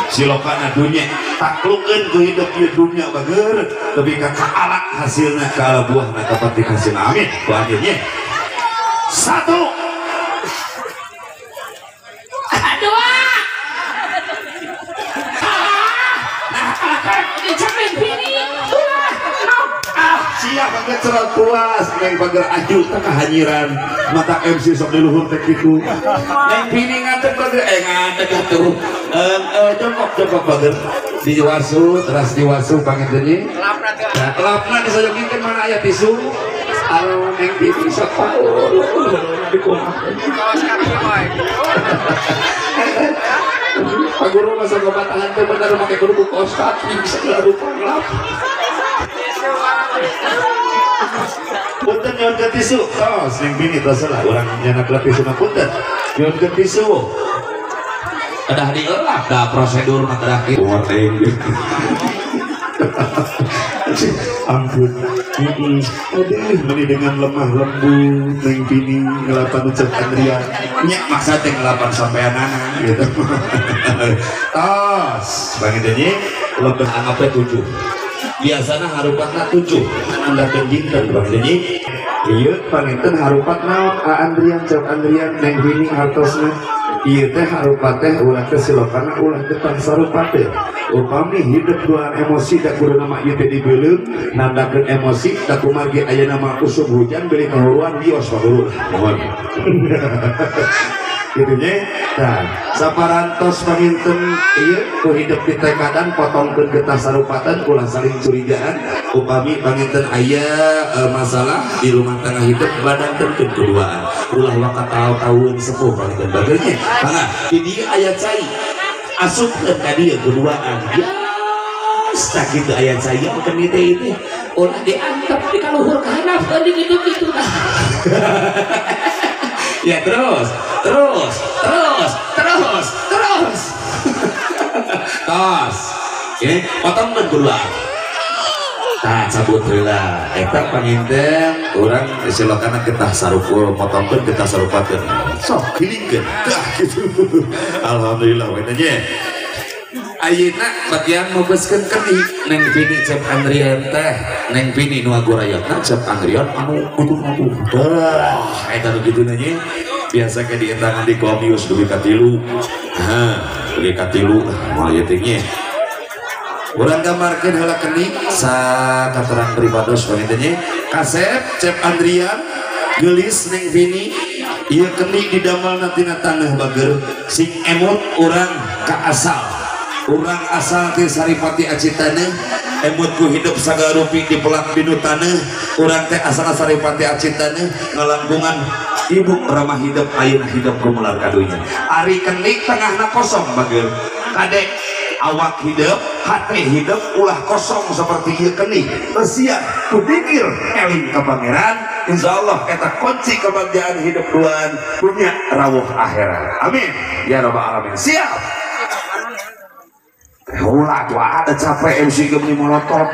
Silokana dunya taklukeun ku hidup ieu dunya bager tapi ka kaala hasilna kaala buahna kapatik hasilna amin ku anjeunnya. Satu, dua, siap pakai cerot puas neng pagar aju tak kehanyiran mata MC sok di luhur teh kitu neng pini ngadeg pagar ngadeg atuh jongkok jongkok pagar diwasu teras diwasu panginten nya lapna disojokikeun mana aya tisu anu neng pini sok paur dikumaha Pak Guru masa ngobatahan teh bener make kudu kaos kaki segala rupa lap. Punten nyuhunkeun tisu. Tos ning bini tos lah urang nyanak tisu mah punten. Nyuhunkeun tisu. Kedah dielap dah prosedur mah kedah kitu. Ampun. Aduh, meni dengan lemah lembut neng bini ngelapan ucap Andrian. Nya maksa teh ngelapan sampeanana gitu. Tos, panginten nya lebih anggapnya 7. Biasana harupatna 7 nandakeun dinten panginten nya. Ieu panginten harupat naon A Andrian cep Andrian neng bini hartosna. Ieu teh harupat teh ulah teh silokana ulah getah sarupat teh. Upami hidup duaan emosi da kudu nama ieu teh dibeuleum nandakeun emosi da kumargi ayeuna mah usum hujan beli kahuruan wios Pak Guru. Mohon. Gitu nya. Nah, saparantos panginten ieu ku hidup ditekadan potongkeun getah sarupatan ulah saling curigaan upami panginten aya masalah di rumah tangga hidup badankeun keduaan ulah waka taun sepuh panginten bager nya. Mangga di dieu aya cai asupkeun ka dieu keduaan. Yes, tah kitu aya cai keun teh ieu ulah diantep di kaluhur ka handap di kitu-kitu. Ya terus, terus, terus, terus, terus. Tos. Ini potongkeun keduaan. Tah cabut heula. Eta panginten urang silokana getah sarupul, potongkeun getah sarupakeun. Sok gilingkeun. Tah kitu. Alhamdulillah we nya. Ayeuna bagian mebeskeun kendi neng bini cep Andrian teh, neng bini nu agurayotna cep Andrian anu kutu-kutu. Tah eta nu kitu nya. Biasa ke dientangan di komius dugi ka 3. Hah, dugi ka 3 moal ieu teh nya. Urang gambarkeun heula kendi sakaterang pribados panginten nya. Kasep cep Andrian geulis neng bini ieu kendi didamelna tina taneuh bager sing emut urang ka asal. Urang asal ti Saripati Aci Taneuh emut ku hidup sagarupi di pelak binu taneuh urang teh asal Saripati Aci Taneuh ngalangkungan ibu ramah hidup ayeuna hidup gumelar ka dunya. Ari kendi tengahna kosong bager kadek awak hidup hati hidup ulah kosong seperti ieu kendi bersiap ku dikir eling ka pangeran insyaallah eta kunci kebahagiaan hidup duaan dunya rawuh akhirat amin ya rabbal alamin. Siap. Ulah tuh ada capek MC ke beli molotov.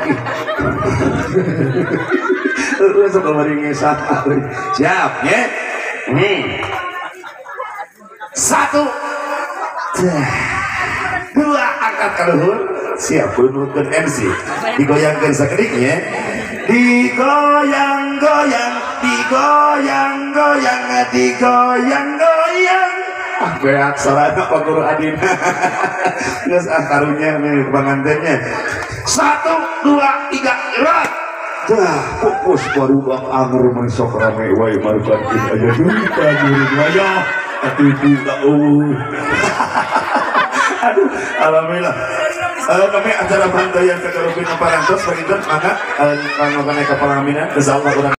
Lu sok bari ngesah. Siap ya. 1 2 angkat ka luhur. Siap nuhunkeun MC. Digoyangkeun sakedik nya. Digoyang-goyang, digoyang-goyang, digoyang-goyang. Ah beak sarana Pak Guru Adina. Geus ah karunya nih pangantennya. 1 2 3 gerak. Dah fokus baru bang anger mah sok rame wae marukan aja duit aja atuh ibu da eueuh. Aduh alhamdulillah. Kami acara bantayan kagarupina parantos panginten mangga kanggo kana kapalaminan insyaallah urang